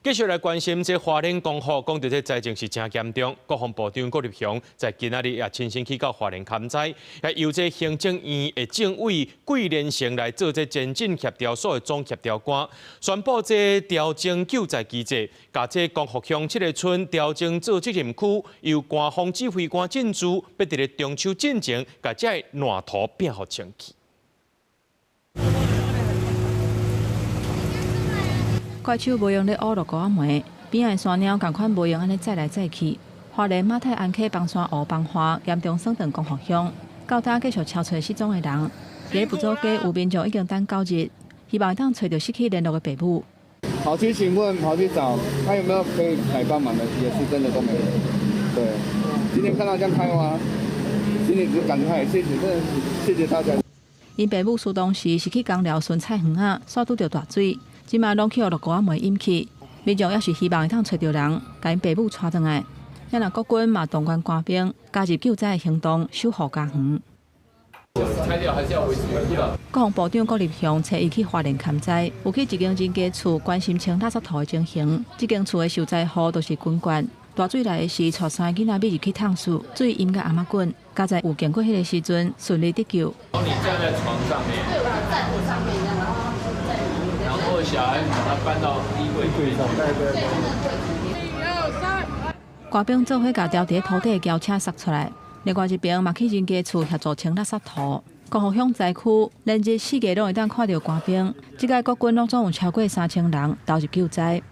繼續來關心這花蓮光復，講著這災情是誠嚴重。國防部長郭立雄在今仔日也親身去到花蓮勘災，也由這行政院的政委桂連成來做這前進協調所的總協調官，宣布這調整救災機制，共這光復鄉七個村調整做責任區，由官方指揮官進駐，欲佇咧中秋進前，共這个爛塗摒予清去。怪手無閒咧挖落溝仔糜，邊仔的山貓仝款無閒按呢載來載去。花蓮馬太鞍溪崩山湖崩岸，嚴重損斷光復鄉。到今繼續搜揣失蹤的人，佇埔祖街有民眾已經等9日，希望會當揣著失去聯絡的爸母。跑去詢問，跑去找，看有沒有可以來幫忙的，也是真的都沒有。對，今天看到這樣開挖，心裡只感慨，謝謝，真的是謝謝大家。𪜶爸母出動時是去工寮巡菜園仔，煞拄著大水，這馬攏去予落溝仔糜淹去。民眾也是希望會當揣著人，共𪜶爸母帶轉來。若國軍嘛動員官兵加入救災的行動，守護家園。國防部長郭立雄初一去花蓮勘災，有去一間人家厝關心清垃圾塗的情形。這間厝的受災戶都是軍眷，大水來的時，帶三個囡仔覕入去桶室，水淹甲頷仔頸，佳哉有經過彼个時陣順利得救。你站在床上面，對，我站我上面，然後在裡面，然後小孩子把他搬到衣櫃櫃上，對對對。一二三。官兵做伙共牢佇塗底的轎車捒出來，另外一邊嘛去人家厝協助清垃圾塗。光復鄉災區連日四界攏會當看著官兵，這擺國軍攏總有超過3000人投入救災。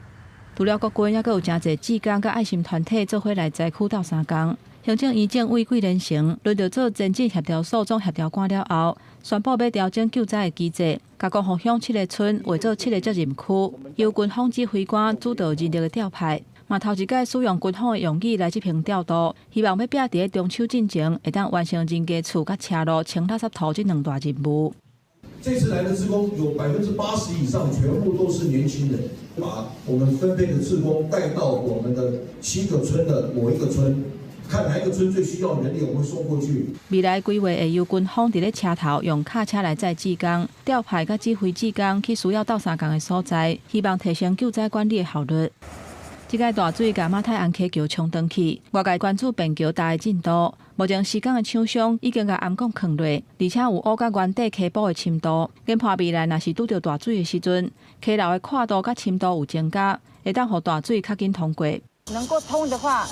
除了國軍，猶閣有誠濟志工佮愛心團體做伙來災區鬥相共。行政院政委桂連成輪著做前進協調所總協調官了後，宣布欲調整救災的機制，共光復鄉七個村劃做七個責任區，由軍方指揮官主導人力的調派。嘛頭一擺使用軍方的用語來執行調度，希望欲拼佇咧中秋進前，會當完成人家厝佮車路清垃圾塗這兩大任務。這次來的志工有80%以上全部都是年輕人，把我們分配的志工帶到我們的七個村的某一個村，看哪一個村最需要人力，我們會送過去。未來規劃會由軍方佇咧車頭用卡車來載志工，調派佮指揮志工去需要鬥相共的所在，希望提升救災管理的效率。這擺大水共馬太鞍溪橋沖斷去，外界關注便橋搭的進度。目前施工的廠商已經共頷管囥落，而且有挖到原底溪埔的深度。研判未來若是拄著大水的時陣，溪流的闊度佮深度有增加，會當予大水較緊通過。能夠通的話，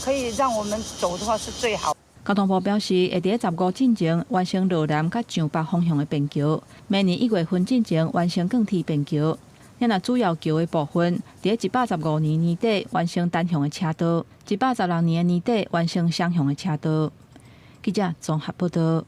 可以讓我們走的話是最好。交通部表示，會佇咧15進前完成羅南佮上北方向的便橋，明年1月份進前完成貫鐵便橋。若主要橋的部分，佇咧115年年底完成單向的車道，116年的年底完成雙向的車道。記者綜合報道。